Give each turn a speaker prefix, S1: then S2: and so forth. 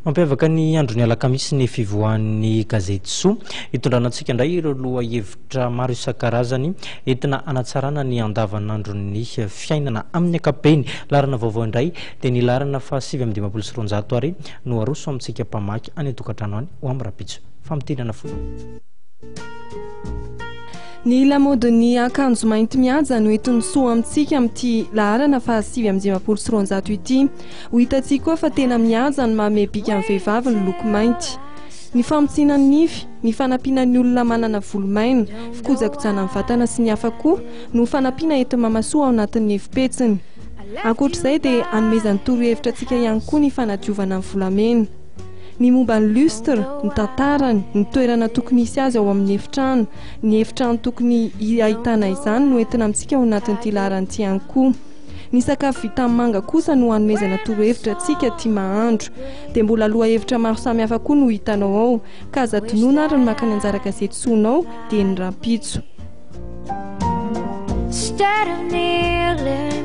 S1: Mampiavaka ny andron'ny alakamisy ny fivoahan'ny gazety Soa. Hitondrana antsika indray ireo lohahevitra maro isan-karazany entina hanatsarana ny andavanandron'ny fiainana amin'ny ankapobeny. Laharana vaovao indray dia ny laharana faha 259 ary no aroso amintsika mpamaky any an-tokantrano any ho amin'ny rahampitso. Famintinana fohy.
S2: Ny lamaodin'ny akanjo mainty mihaja no entin'ny Soa amintsika amin'ity laharana faha 259 ity. Ho hitantsika koa fa tena mihaja ny maha mebika ny vehivavy ny loko mainty. Ny famotsiana ny nify, ny fanampiana ny olona manana volo maina, fikojakojana ny vatana sy ny hafa koa no fanampiana entin'i Mama Soa ao anatin'ny hevi-petsiny. Ankoatra izay dia anomezany torohevitra antsika ihany koa ny fanadiovana ny volamena. Ny momba ny lustre, ny tantarany, ny toerana tokony hisy azy ao amin'ny efitrano, ny efitrano tokony ahitana izany no entina amintsika ao anatin'ity laharana ity ihany koa. Ny sakafo vita amin'ny manga kosa no hanomezana torohevitra antsika tia mahandro. Dia mbola lohahevitra maro samihafa koa no hitanao ao, ka aza adinoina ary ny maka ny anjara gazety soanao dia ny rahampitso.
S3: Instead of kneeling.